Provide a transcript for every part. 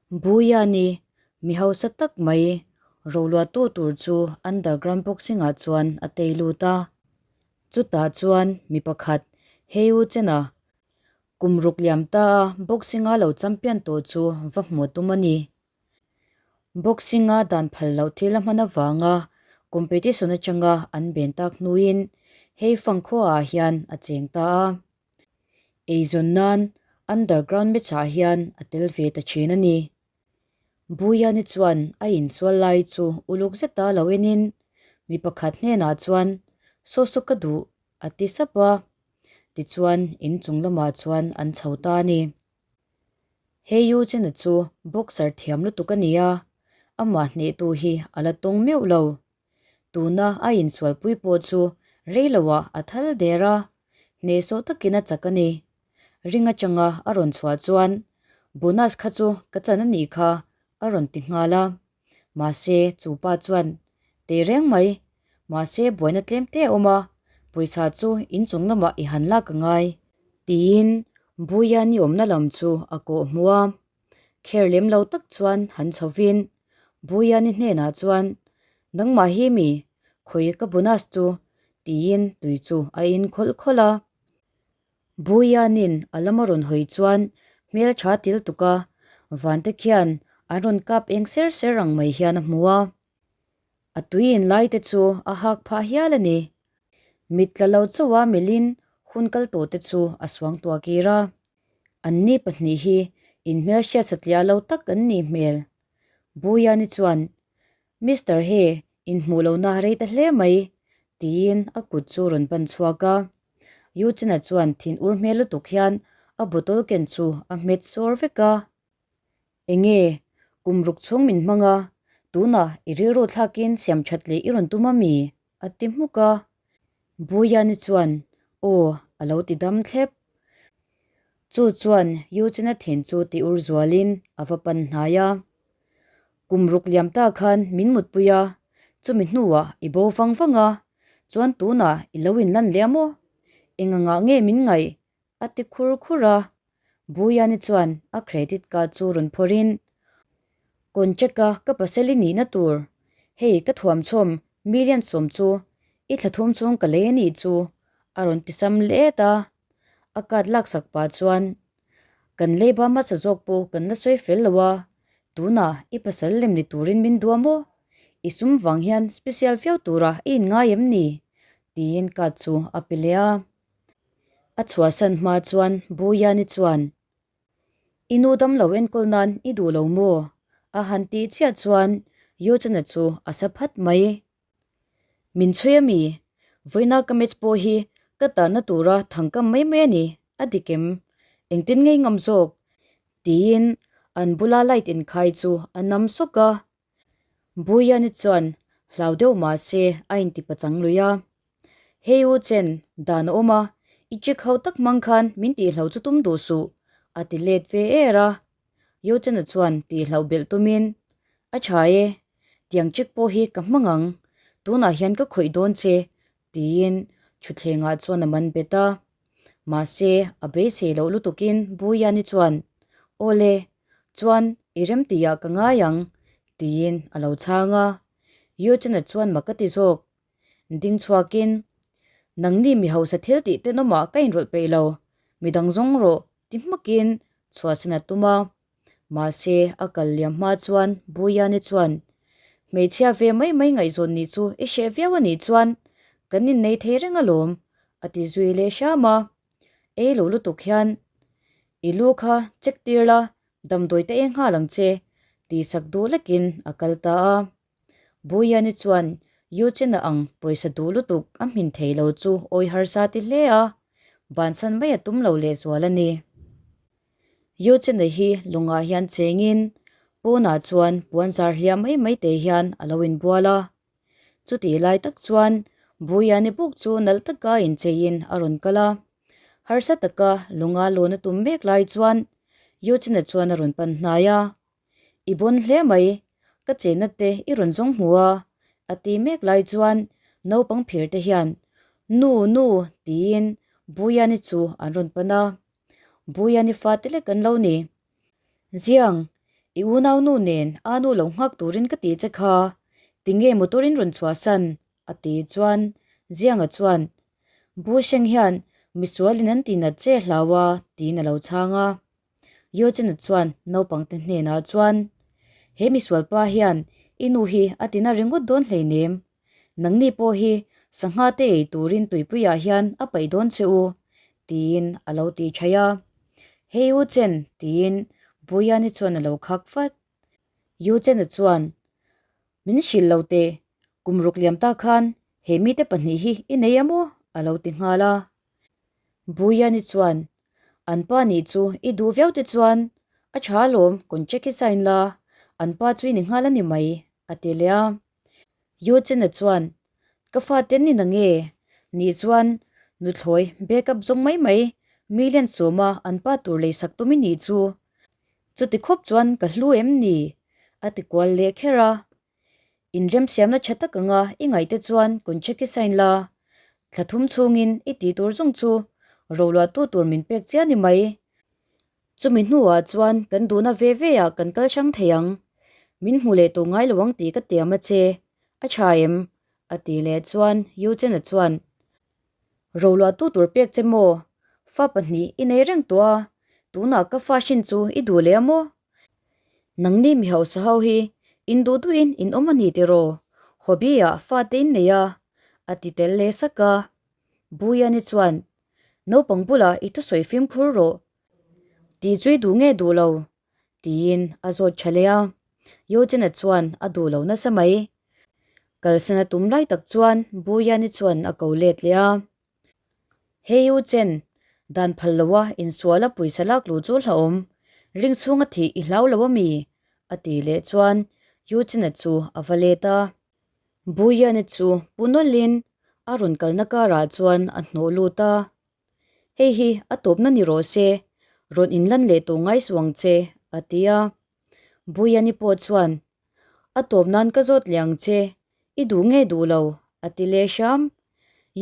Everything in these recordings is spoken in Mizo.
Buyani, mi hausa tak mai, roluahtu tur chu underground boxing-ah chuan a tei lut a. Chutah chuan mi pakhat, Heu Chen-a, kum ruk liam ta a boxing-a lo champion tawh chu va hmuh tum a ni. Boxing-a dan phal loh thil a hman avanga competition atanga an ben tak hnuin hei fang khuaah hian a cheng ta a. Eizawn nan underground match-ah hian a tel ve ta thin a ni. Buyani chuan a insual lai chu uluk zeta lo enin mi pakhat hnenah chuan saw saw ka duh a ti sap a. Tichuan inchung lamah chuan an chho ta a ni. Hei U Chena chu boxer thiam lutuk a ni a, amah hnehtu hi a la tawng meuh lo. Tuna a insualpui pawh chu rei loah a thal der a, hnehsawh takin a chak a ni. Ring atanga a rawn chhuah chuan bonus kha chu ka chan a nih kha a rawn ti nghal a. Mahse, chu pa chuan, Teh reng mai, mahse buaina tlem te a awm a, pawisa chu inchung lamah i han lak a ngai. Tiin Buia ni awmna lam chu a kawh hmu a. Kher lem lo tak chuan han chhovin Buia ni hnenah chuan, Nangmah hi mi, khawi ka bonus chu, tiin tui chu a in khawlh khawlh a. Buianin a lama rawn hawi chuan hmel tha til tuk a, vante khian an rawn kap eng ser ser ang mai hian a hmu a. A tui in lai te chu a hak phah hial a ni. Mit tla lo chauha milin hun kal tawh te chu a suang tuah kir a. Anni pahnih hi inhmelhriat satliah lo tak an nih hmel. Buiani chuan Mister He, inhmuh lohna rei ta hle mai, tiin a kut chu rawn pan chhuak a. Yuchina chuan thin ur hmel lutuk hian a bottle ken chu a hmet sawr vek a. Enge, kum ruk chhung min hmang a, tunah i rilru thlakin siam that leh i rawn tum a mi? a ti hmuk a. Buyani chuan, Aw, a lo ti dam thlep. Chu chuan Yuchina thin chu ti ur zualin a va pan hnai a. Kum ruk liam ta khan min mutpui a, chumi hnuah i bo vang vang a, chuan tunah i lo inlan leh a maw? Eng angah nge min ngaih? a ti khur khur a. Buyani chuan a credit card chu rawn phawrhin, Contract a ka pasal i nihna tur, hei ka thuamchhawm million sawm chu i thla thum chhung ka lei a nih chu a rawn ti sam let a. A card laksak pah chuan, Kan leiba hmasa zawk pawh kan la sawi fel lo a, tunah i pasal lem ni turin min duah maw? I sum vang hian special viau tura i inngai em ni? tiin card chu a pe leh a. A chhuahsan hma chuan Buyani chuan, I nu damlo enkawl nan i duh lo maw? a han tih chiah chuan Yojana chu a sa phat mai. Min chhui a mi? Vawiina ka match pawh hi ka tahna tura thangkam mai mai a ni, a dik em? Engtin ngei ngam zawk? Tiin an bula light inkhai chu a nam sawk a. Buyani chuan hlau deuh mah se a inti pachang lui a. Hei u Chen, dan a awm a, i check ho tak hmang khan min tihhlo chu tum duh suh, a ti let ve er a. Yochana chuan tihhlauh belh tumin, A tha e, tiang check pawh hi ka hmang ang, tunah hian ka khawih dawn che, tiin thutthlengah chuan a man bet a. Mahse, a beisei loh lutukin Buyani chuan, Awle, chuan i remtihah ka ngai ang, tiin a lo chhang a. Yochana chuan mak a ti zawk. Ding chhuakin, Nangni mi hausa thil tih tenawmah ka inrawlh peih lo, midang zawng rawh, ti hmakin chhuahsan a tum a. Mahse, a kal liam hma chuan Buyani chuan, Hmeichhia ve mai mai ngaihzawn nih chu i hreh viau a nih chuan kan innei thei reng alawm, a ti zui leh hram a. Ei lo lutuk hian, I lu kha check tir la, damdawi te eng nghal ang che, tih sak duh lekin a kal ta a. Buyani chuan Yuchena ang pawisa duh lutuk a hmin thei lo chu awi harsa ti hle a, bansan mai a tum lo lehzual a ni. Yuchena hi lungah hian chengin pawnah chuan puan zar hliah mai mai te hian a lo inbual a. Chutih lai tak chuan Buyani buk chu nalh taka incheiin a rawn kal a. Harsa taka lunga lawn a tum mek lai chuan Yuchena chuan a rawn pan hnai a. I bawn hle mai, ka chenna te i rawn zawng hmu a, a ti mek lai chuan naupang phir te hian Nu, nu tiin Buyani chu an rawn pan a. Buyani fate lek an lo ni. Ziang, I unaunu nen anu lo nghak turin ka ti che kha, tinge motor in rawn chhuahsan? a ti chuan Zianga chuan, Bu Sheng hian misualin an tinat che hlau a, tiin a lo chhang a. Yojana chuan naupangte hnenah chuan, He misual pa hian i nu hi a tina ringawt dawn hleinem. Nangni pawh hi sangha te ei turin tuipuiah hian a paih dawn che u, tiin a lo ti thaih a. Hei U Chen, tiin Buyani chuan a lo khak vat. U Chena chuan, Min hrilh lo teh, kum ruk liam ta khan he mite pahnih hi i nei a maw? a lo ti nghal a. Buyani chuan, An pa nih chu i duh viau te chuan a tha alawm contract hi sign la, an pa chu i ni nghal a ni mai, a ti leh a. Yuchena chuan, Ka fate ni na nge? Nih chuan nuthlawi backup zawng mai mai million sawma an pa tur lei sak tum i nih chu. Chuti khawp chuan ka hlu em ni? a ti kual leh kher a. Inremsiamna tha tak anga i ngaihte chuan contract i sign la. Thla thum chhungin i tih tur zawng chu roluahtu tur min pek chiah ni mai. Chumi hnuah chuan kan duhna ve ve ah kan kal hrang thei ang. Min hmu leh tawh ngai lo ang tih ka tiam a che. A tha em? A ti leh chuan Eugene-a chuan, Roluahtu tur pek che maw? Fa pahnih i nei reng tawh a, tunah ka fa hrin chu i duh leh a maw? Nangni mi hausa ho hi in duh duhin in awm a ni tiraw? Hobby-ah fate in nei a, a ti tel leh sak a. Buyani chuan, Naupang bulah i thusawi fimkhur rawh. Tih chu i duh nge duh lo? tiin a zawt tha leh a. Yojana chuan a duh lo nasa mai. Kalsan a tum lai tak chuan Buyani chuan a ko let leh a. Hey U Chen, dan phal loa insuala pawisa lak luh chu hlauhawm. Ring chhunga thih i hlau lo ami? a ti leh chuan Yojana chu a va let a. Buyani chu pu nawlhin a rawn kalna karah chuan a hnawh lut a. Hei hi a tawpna ni rawh se, rawn inlan leh tawh ngai suh ang che, a ti a. Buyani pawh chuan, A tawp nan ka zawt leh ang che, i duh nge duh lo, a ti leh hram.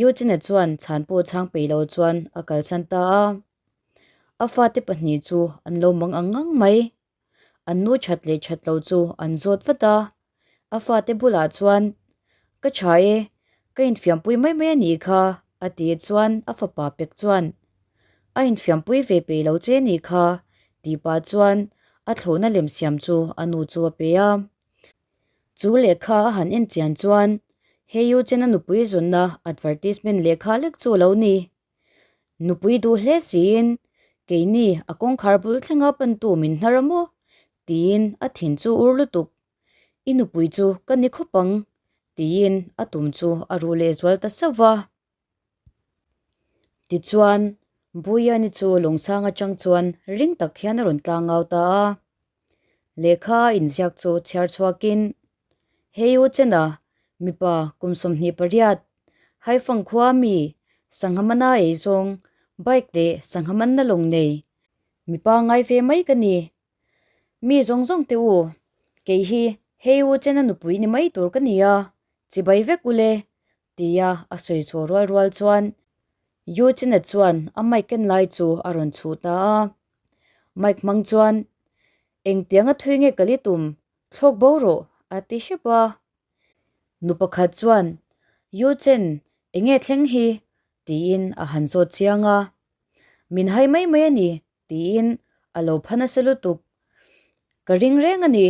Eugene-a chuan chhan pawh chhang peih lo chuan a kalsan ta a. A fate pahnih chu an lo mang ang ngang mai. An nu that leh that lo chu an zawt vat a, a fate bulah chuan, Ka tha e, ka infiampui mai mai a nih kha, a ti chuan a fapa pek chuan, A infiampui ve peih lo che nih kha, tih pah chuan a thlawhna lem siam chu a nu chu a pe a. Chu lehkha a han en chian chuan, Hei u chena nupui zawnna advertisement lehkha lek chu a lo ni. Nupui duh hle siin, Keini a kawngkhar bul thlenga pantu min hnar a maw? tiin a thin chu ur lutuk. I nupui chu ka ni khawp ang, tiin a tum chu a ruh leh zual ta sauh va. Tichuan, Buyani chu lawngsang atang chuan ring tak hian a rawn tlangau ta a. Lehkha a inziak chu chhiar chhuakin, Hei u Chena, mipa kum 28, Haifang khua mi, sangha mana ei zawng, bike leh sangha manna lawng nei, mipa ngai ve mai ka ni. Mi zawng zawng te u, kei hi hei u Chena nupui ni mai tur ka ni a, chibai vek u le, tia a sawi chhuah rual rual chuan Eugene-a chuan a mic ken lai chu a rawn chhuh ta a. Mic hmang chuan, Engtianga thui nge ka li tum, thlawk bo rawh, a ti hrep a. Nu pakhat chuan, Eugene, enge thleng hi? tiin a han zawt chiang a. Min hai mai mai a ni, tiin a lo pha nasa lutuk. Ka ring reng a ni,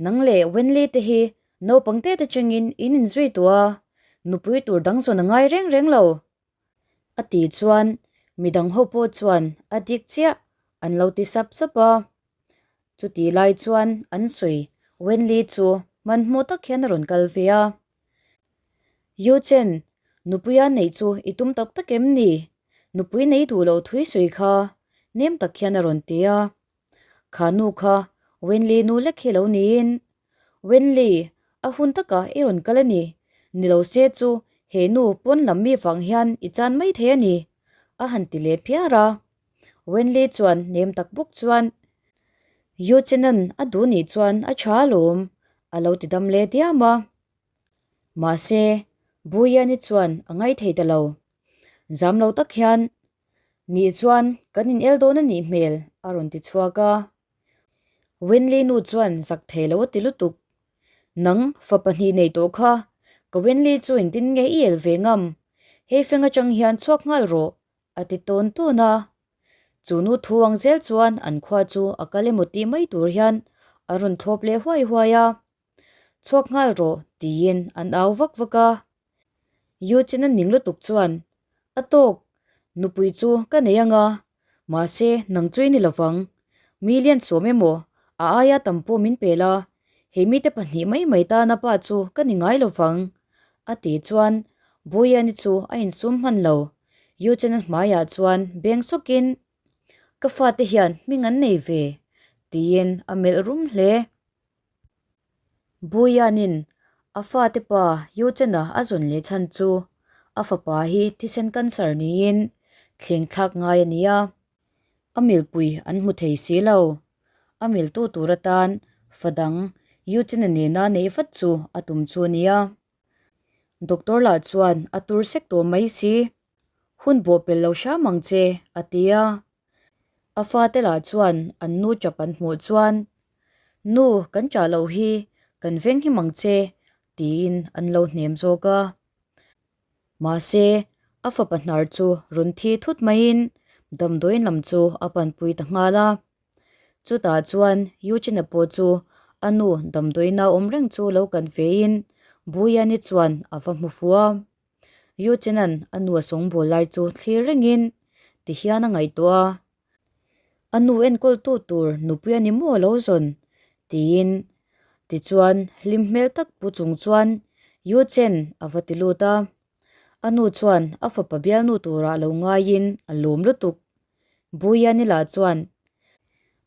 nang leh Wenley te hi naupang te te chengin in inzui tawh a, nupui tur dang zawn a ngai reng reng lo. A tih chuan midang ho pawh chuan a dik chiah an lo ti sap sap a. Chutih lai chuan an sawi Wenley chu hmanhmawh tak hian a rawn kal ve a. Yu Chen, nupuia neih chu i tum tak tak em ni? Nupui nei duh loh thui sawi kha nem tak hian a rawn ti a. Kha nu kha Wenley nu lek hi lo niin, Wenley, a hun takah i rawn kal a ni. Ni lo se chu he nu pawn lam mi vang hian i chan mai thei a ni, a han ti leh phiar a. Wenley chuan nem tak bawk chuan, Yu Chenan a duh nih chuan a tha alawm, a lo ti dam leh diam a. Mahse, Buyani chuan a ngaithei ta lo. Zam lo tak hian, Nih chuan kan in el dawn a nih hmel, a rawn ti chhuak a. Wenli nu chuan zak thei lo a ti lutuk. Nang, fa pahnih nei tawh kha, ka Wenli chu engtin nge i el ve ngam? Hei feng atang hian chhuak nghal rawh, a ti tawn tawn a. Chu nu thu ang zel chuan an khua chu a kal emaw tih mai tur hian a rawn thlawp leh huai huai a. Chhuak nghal rawh, tiin an au vak vak a. Yuchen a ning lutuk chuan, A tawk, nupui chu ka nei anga, mahse nang chu i ni lovang. Mi lian suam emaw, a aia tam pawh min pe la, he mite pahnih mai mai tana pa chu ka ni ngai lovang, a ti chuan Buiani chu a insum hman lo. Yuchen a hmaiah chuan beng sawkin, Ka fate hian hming an nei ve, tiin a melh rum hle. Buianin a fate pa Yuchena a zawn leh chhan chu a fapa hi thisen cancer niin thleng thlak ngai a ni a, a milpui an hmu thei si lo. A miltu tur atan fa dang Yuchena nena neih vat chu a tum chu a ni a. Doctor lah chuan a tur sek tawh mai si. Hun bawhpelh lo hram ang che, a ti a. A fate lah chuan an nu tap an hmuh chuan, Nu, kan ṭah loh hi, kan veng him ang che, tiin an lo hnem zawk a. Mahse, a fapa hnar chu rawn thi thut maiin damdawiin lam chu a panpui ta nghal a. Chutah chuan Eugene-a pawh chu a nu damdawiina awm reng chu lo kan vein Buyani chuan a va hmu fu a. Yuchenan a nu a sawngbawl lai chu thlir rengin ti hian a ngaihtuah a, A nu enkawltu tur nupui a ni maw a lo zawn? tiin. Tichuan hlim hmel tak pu chung chuan Yuchen a va ti lut a. A nu chuan a fapa bialnu turah lo ngaiin a lawm lutuk. Buiani lah chuan,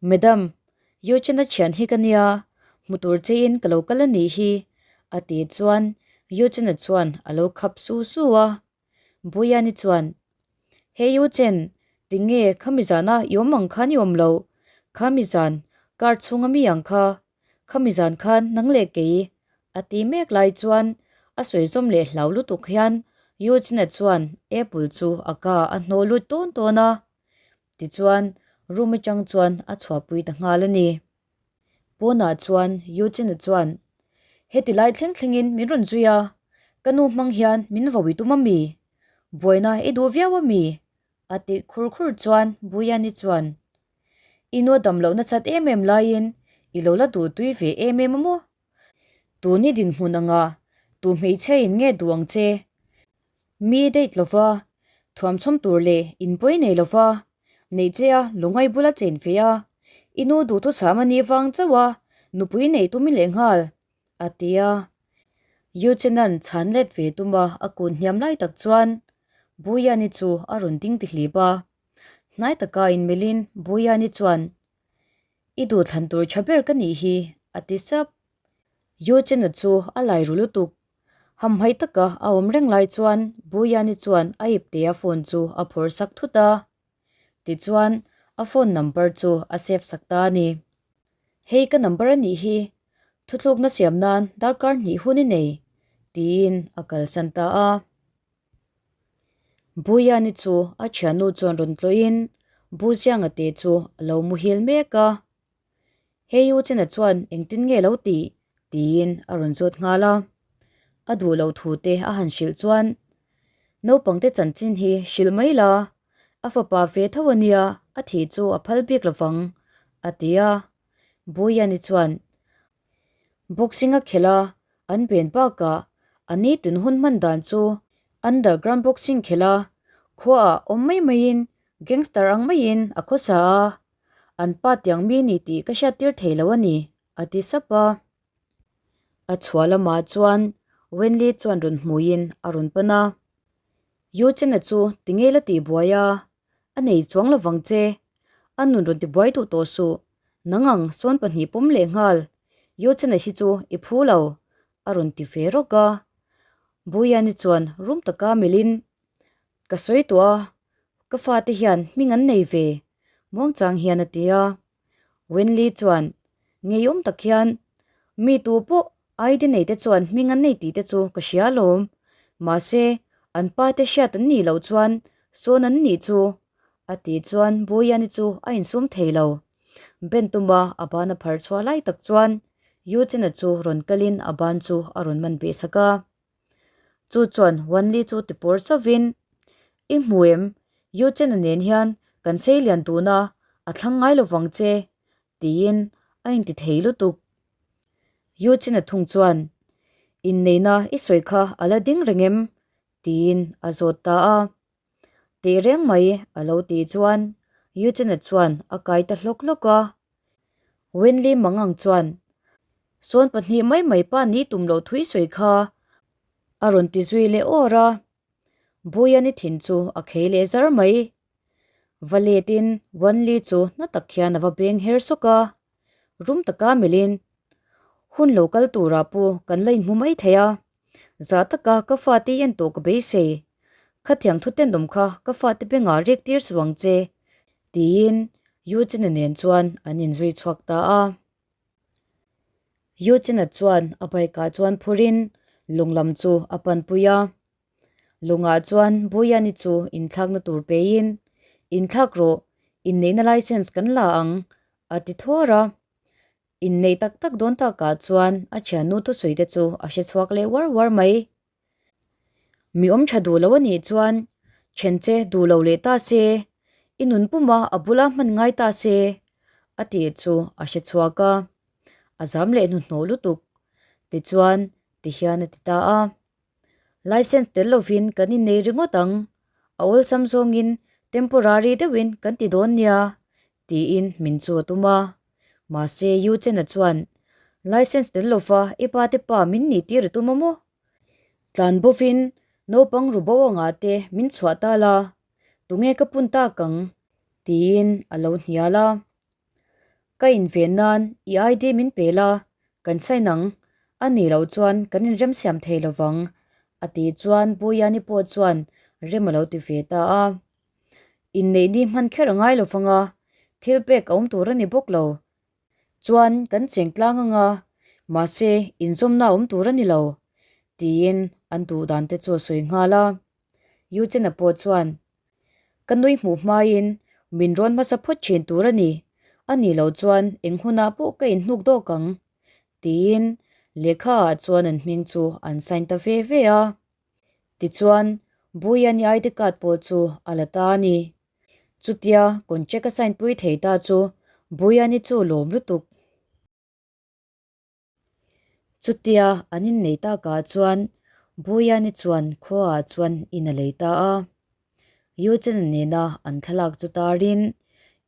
Madam, Yuchena thian hi ka nia, hmu tur chein ka lo kal a nih hi, a ti chuan Yuchena chuan a lo khap su su a. Buiani chuan, Hey Yuchen, tinge khami zana i awm ang khan i awm loh? Khami zan car chhunga mi ang kha, khami zan khan nang leh kei, a ti mek lai chuan a sawi zawm leh hlau lutuk hian Eugene-a chuan apple chu a ka a hnawh lut tawn tawn a, tichuan room atang chuan a chhuahpui ta nghal a ni. Pawnah chuan Eugene-a chuan, Heti lai thleng thlengin min rawn zui a, ka nu hmang hian min vauih tum a mi? Buaina i duh viau a mi? A tih khur khur chuan Buyani chuan, I nu a dam loh nasat em em laiin i lo la duh tui ve em em a maw? Tun i dinhmun anga tu hmeichhia in nge duh ang che? Mi date lova, thuamchhawm tur leh inpawi nei lova, neih che a lungai bula chen ve a, i nu duhthusam a nih vang chauh a nupui neih tum i leh nghal, a ti a. Eugena'n chhan let ve tuma a kun hniam lai tak chuan Buyani chu a rawn ding ti hlip a. Hnai taka inmelhin Buyani chuan, I duhthlan tur tha ber ka nih hi, a ti sap. Eugen-a chu a lai ru lutuk. Hamhaih taka a awm reng lai chuan Buyani chuan a iptea phone chu a phawrh sak thut a. Tichuan, a phone number chu a save sak ta a ni. Hei ka number a nih hi, thutlukna siam nan darkar hnih hun i nei, tiin a kalsan ta a. Buyani chu a thiannu chuan rawn tlawhin Buzianga te chu a lo muhil mek a. Hei U Chena chuan engtin nge lo tih? tiin a rawn zawt nghal a. A duh loh thu te a han hrilh chuan naupangte chanchin hi hrilh mai la, a fapa ve tho a nia, a thih chu a phal bik lovang, a ti a. Buyani chuan Boxing a khelh a, an ben bakah a nitin hun hman dan chu underground boxing khelh a, khuaah awm mai maiin gangster ang maiin a khawsa a, an pa tiang mi ni tih ka hriat tir thei lo a ni, a ti sap a. A chhuah lamah chuan Wenli chuan rawn hmuiin a rawn pan a, Yuchen-a chu tinge la tih buai a, a nei chuang lovang che, a nun rawn ti buai duh tawh suh, nang ang sawn pahnih pawm leh nghal, Yuchen-a hi chu i phu lo, a rawn ti ve rawk a. Buyani chuan rum taka melhin, Ka sawi tawh a, ka fate hian hming an nei ve, muangchang hian a ti a. Wenli chuan, Ngeiawm tak hian, mi tu pawh ID nei te chuan hming an nei tih te chu ka hria alawm. Mahse, an pa te hriat an nih loh chuan sawn an nih chu, a tih chuan Buyani chu a insum thei lo. Ben tuma a ban a phar chhuah lai tak chuan Eugene-a chu rawn kalin a ban chu a rawn man beh sak a. Chu chuan Wanli chu ti pawr chauhin, I hmu em? Eugene-a nen hian kan sei lian tuna a thlang ngai lo vang che, tiin a inti thei lutuk. Eugene-a thung chuan, Inneihna i sawi kha a la ding reng em? tiin a zawt ta a. Teh reng mai a lo tih chuan Eugene-a chuan a kai ta hlawk hlawk a. Wenli Mangang chuan, Sawn pahnih mai mai pa ni tum loh thui sawi kha a rawn ti zui leh awr a. Buiani thin chu a khei leh zar mai. Va letin Wenli chu hna tak hian a va beng her sawk a. Rum taka milin hun lo kal turah pawh kan la inhmu mai thei a, zah taka ka fate i en tawh ka beisei. Khatiang thu tenawm kha ka fate bengah rek tir suh ang che, tiin Eugene-a nen chuan an inzui chhuak ta a. Eugene-a chuan a bike-ah chuan phurin lung lam chu a panpui a. Lungah chuan Buyani chu inthlakna tur peiin, Inthlak rawh, inneihna license kan la ang, a ti thuar a. Inneih tak tak dawn takah chuan a thiannu thusawi te chu a hre chhuak leh uar uar mai. Mi awm tha duh lo a nih chuan then che duh lo leh ta se, i nun puma a bula hman ngai ta se, a tih chu a hre chhuak a. A zam leh hnuhnawh lutuk. Tichuan, tihian a ti ta a. License tel lovin kan innei ringawt ang, a awlsam zawngin temporary deuhin kan ti dawn nia, tiin min chu a tum a. Mahse Eugene-a chuan, License tel lova i pa te pa min nih tir a tum a maw? Tlan bawvin naupang ru bo angah te min chhuah ta la, tunge ka pun tak ang? tiin a lo hnial a. Ka inven nan i ID min pe la, kan sign ang, a nih loh chuan kan inremsiam thei lo vang, a tih chuan Buyani pawh chuan rem a lo ti ve ta a. Inneih ni hman kher a ngai lo vang a, thil pek a awm tur a ni bawk lo. Chuan kan cheng tlang ang a, mahse inzawmna a awm tur a ni lo, tiin an duh dan te chu a sawi nghal a. Eugene-a pawh chuan Ka nui hmuh hmain min rawn hmasa phawt thin tur a ni, a nih loh chuan eng hunah pawh ka inhnuk dawk ang, tiin lehkha ah chuan an hming chu an sign ta ve ve a. Tichuan, Buyani ID card pawh chu a la ta a ni. Chutia contract a sign pui thei ta chu Buyani chu lawm lutuk. Chutia an innei takah chuan Buyani chuan khuaah chuan in a lei ta a. Eugene nena an thlalak chu tarin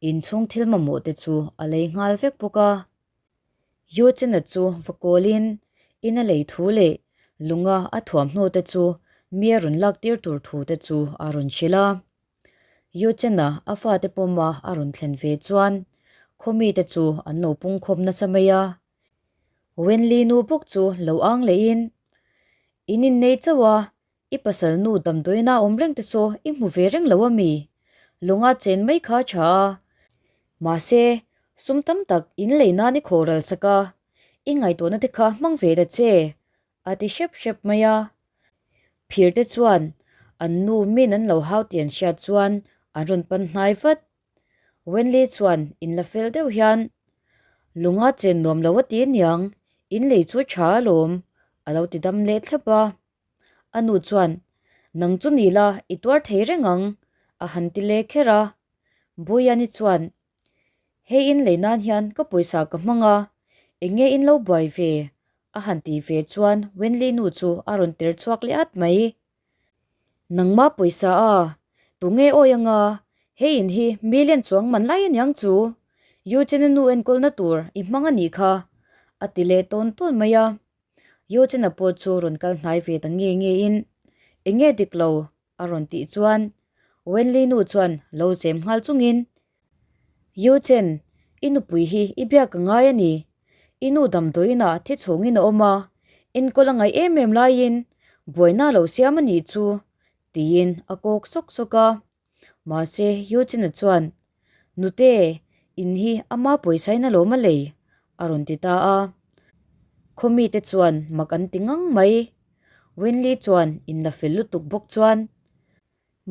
inchhung thil mamawh te chu a lei nghal vek bawk a. Eugene chu va kawlin in a lei thu leh lunga a thuamhnaw te chu mi a rawn lak tir tur thu te chu a rawn hrilh a. Eugene-a a fate pawma a rawn thlen ve chuan khaw mite chu an lo pungkhawm nasa mai a. Wenli nu bawk chu lo ang lehin, In innei chauh a, i pasal nu damdawiina awm reng te saw i hmu ve reng lo a mi? Lunga chen mai kha a tha a. Mahse, sum tam tak in lei nan i khawh ral sak a, i ngaihtuahna te kha hmang ve ta che, a ti hrep hrep mai a. Phir te chuan an nu min an lo hau tih an hriat chuan an rawn pan hnai vat. Wenley chuan in la fel deuh hian, Lunga chen nuam lo a ti aniang, in lei chu tha alawm, a lo ti dam leh thlap a. A nu chuan, Nang chu ni la, i tuar thei reng ang, a han ti leh kher a. Buyani chuan, Hei in lei nan hian ka pawisa ka hmang a, eng nge in lo buai ve? A han tih ve chuan Wenley nu chu a rawn ter chhuak leh at mai. Nangmah pawisa a, tunge awi anga, hei in hi million chuang man lai aniang chu, Eugene-a nu enkawlna tur i hmang a nih kha, a ti leh tawn tawn mai a. Eugene-a pawh chu rawn kal hnai ve ta nge nge in, Eng nge dik lo? a rawn tih chuan Wenley nu chuan lo zem nghal chungin, Eugene, i nupui hi i biak ka ngai a ni. I nu damdawiinah thi chhungin a awm a, enkawl a ngaih em em laiin buaina a lo siam a nih chu, tiin a kawk sawk sawk a. Mahse, Eugene-a chuan, Nute, in hi ama pawisain alawm a lei, a rawn ti ta a. Khaw mite chuan mak an ti ngang mai. Winley chuan in la fel lutuk bawk chuan,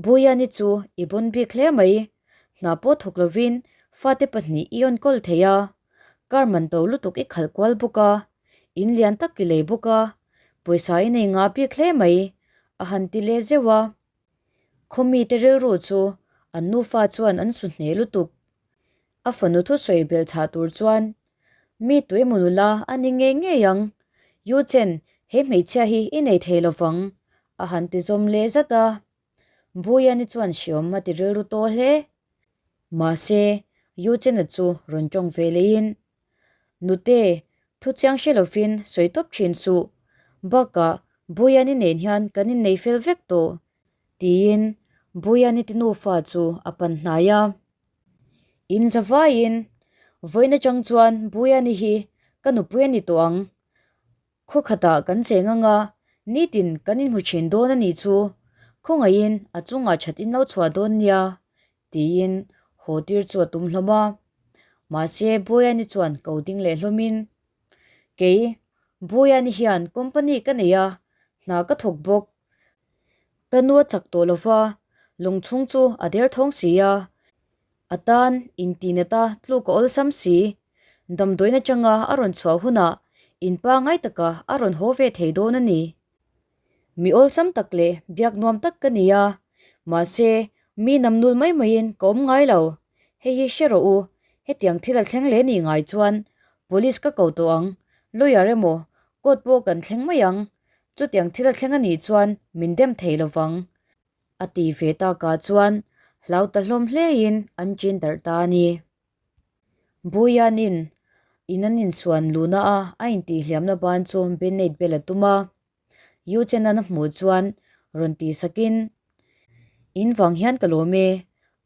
Buyani chu i bawn bik hle mai, hna pawh thawk lovin Fate pahnih i enkawl thei a, car man to lutuk i khalh kual bawk a, in lian tak i lei bawk a, pawisa i nei ngah bik hle mai, a han ti leh zeuh a. Khawmite rilru chu an nufa chuan an su hneh lutuk. A fanu thusawi belh chhah tur chuan, Mi tuemaw nula a ni ngei ngei ang, Yu Chen, he hmeichhia hi i nei thei lo vang, a han ti zawm leh zat a. Buyani chuan hriawm a ti rilru tawh hle. Mahse, Yu Chen-a chu rawn tawng ve leiin, Nute, thu chiang hre lovin sawi tawp thin suh. Bakah, Buyani nen hian kan innei fel vek tawh, tiin Buyani ti nufa chu a pan hnai a. In za vaiin, Vawiin atang chuan Buyani hi ka nupui a ni tawh ang. Khaw khatah kan cheng ang a, nitin kan inhmu thin dawn a nih chu, khawngaihin a chungah that in lo chhuah dawn nia, tiin haw tir chu a tum hlawm a. Mahse, Buyani chuan ko ding leh hlawmin, Kei, Buyani hian company ka nei a, hna ka thawk bawk. Ka nu a chak tawh lo va, lung chhung chu a derthawng si a. A tan intinata tluk a awlsam si. Damdawiin atanga a rawn chhuah hunah in pangai taka a rawn haw ve thei dawn a ni. Mi awlsam tak leh biak nuam tak ka ni a, mahse mi namnul mai maiin ka awm ngai lo. Hei hi hre rawh u, hetiang thil a thleng leh nih ngai chuan police ka ko tawh ang, lawyer emaw court pawh kan thleng mai ang, Chutiang thil a thleng a nih chuan min dem thei lo vang, a ti ve takah chuan hlau ta hlawm hlein an chin darh ta a ni. Buianin in an insuan luhna a a intihhliamna ban chu Bennet bel a tum a, Eugen-an a hmuh chuan rawn tih sakin, In vang hian ka lawm e,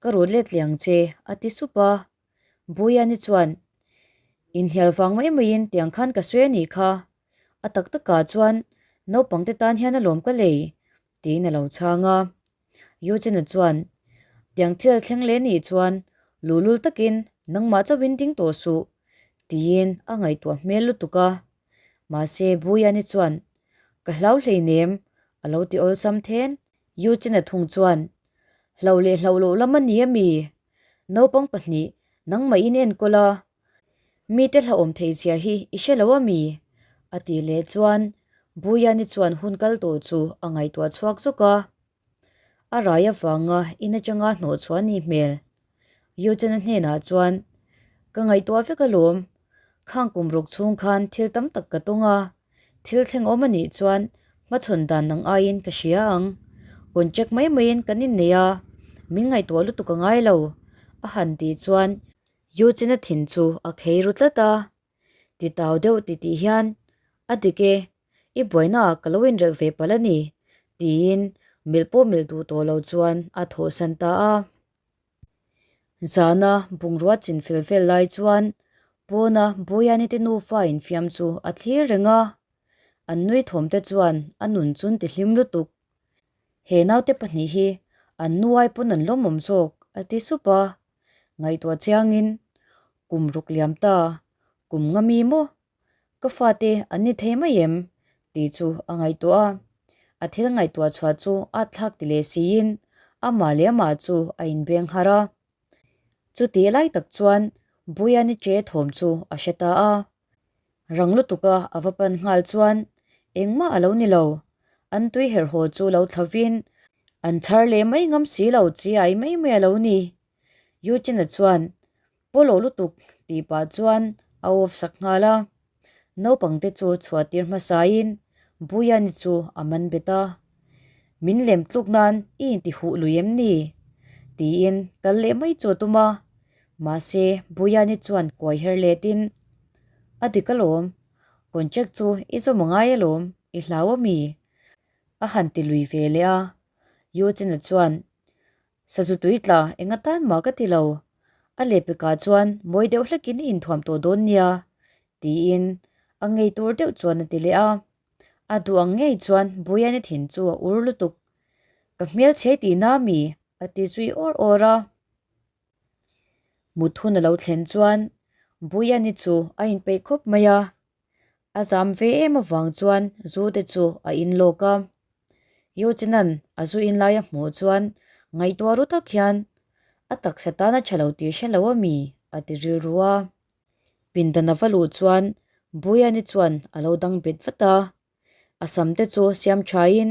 ka rut let leh ang che, a ti sup a. Buiani chuan, Inhnial vang mai maiin tiang khan ka sawi a nih kha, A tak takah chuan naupangte tan hian a lawm ka lei, tiin a lo chhang a. Eugene-a chuan, Tiang thil a thleng leh nih chuan luhlul takin nangmah chauhin ding tawh suh, tiin a ngaihtuah hmel lutuk a. Mahse, Buyani chuan, Ka hlau hleinem, a lo ti awlsam then. Eugene-a thung chuan, Hlau leh hlauh loh lam a ni a mi? Naupang pahnih nangmah in enkawl a, Mite hlauhawm thei zia hi i hre lo a mi? A ti leh chuan Buyani chuan hun kal tawh chu a ngaihtuah chhuak zawk a. A rai avanga in atanga hnawh chhuah a nih hmel. Eugen-a hnenah chuan, Ka ngaihtuah vek alawm. Khang kum ruk chhung khan thil tam tak ka tawng a. Thil thleng awm a nih chuan hmachhawn dan nang aiin ka hria ang. Contract mai maiin kan innei a, min ngaihtuah lutuk a ngai lo, a han tih chuan Eugene-a thin chu a khei ru tlat a, ti tau deuh ti tih hian, A dik e, i buainaah ka lo inrelh ve palh a ni, tiin milh pawh milh duh tawh lo chuan a thawhsan ta a. Zana bungrua chin fel vel lai chuan pawna Buyani te nufa infiam chu a thlir reng a, an nui thawm te chuan a nun chun ti hlim lutuk. He naute pahnih hi an nu ai pawn an lawmawm zawk, a ti sup a. Ngaihtuah chiangin, Kum ruk liam ta, kum nga mi maw? Ka fate an ni thei mai em? tih chu a ngaihtuah a. A thil ngaihtuah chhuah chu a thlak ti leh siin amah leh amah chu a inbeng harh a. Chutih lai tak chuan Buyani che thawm chu a hre ta a. Rang lutuka a va pan nghal chuan engmah a lo ni lo. An tui herh haw chu lo thlavin an chhar leh mai ngam si lo chi ai mai mai a lo ni. Eugene-a chuan pawlawh lutuk tih pah chuan a off sak nghal a. Naupangte chu chhuah tir hmasain Buyani chu a man bet a. Min lem tluk nan i intihuh lui em ni? tiin kal leh mai chu a tum a. Mahse, Buyani chuan kuai her letin, A dik alawm, contract chu i zawm a ngai alawm, i hlau a mi? A han ti lui ve leh a. Eugene-a chuan, Sazu tui tla, eng atan mah ka ti lo. A lehpekah chuan mawi deuh hlekin i inthuam tawh dawn nia, tiin a ngei tur deuh chuan a ti leh a. A duh ang ngei chuan Buyani thin chu a ur lutuk. Ka hmelchhe tihna mi? a ti zui awr awr a. Mut hun a lo thlen chuan Buyani chu a inpeih khawp mai a, a zam ve em avang chuan zu te chu a in lawk a. Eugena'n a zu in lai a hmuh chuan ngaihtuah ru tak hian. A taksa tan a tha lo tih hre lo a mi? a ti rilru a. Pindan a va luh chuan Buyani chuan a lo dang bet vat a. A sam te chu siam thain,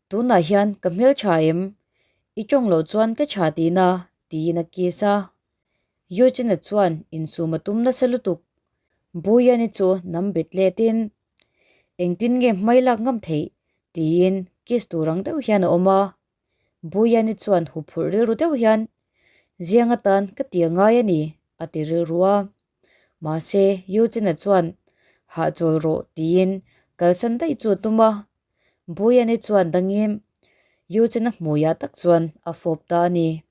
Tunah hian ka hmel tha em? I tawng loh chuan ka tha tihna, tiin a kiss a. Eugene-a chuan insum a tum nasa lutuk. Buyani chu nam bet letin, Engtin nge hmai lak ngam theih? tiin kiss tur ang deuh hian a awm a. Buyani chuan huphurh rilru deuh hian, Ziang atan ka ti a ngai a ni, a ti rilru a. Mahse, Eugene-a chuan, Hahchawl rawh, tiin kalsan daih chu a tum a. Buyani chuan dangim Eugene-a hmuiah tak chuan a fawp ta a ni.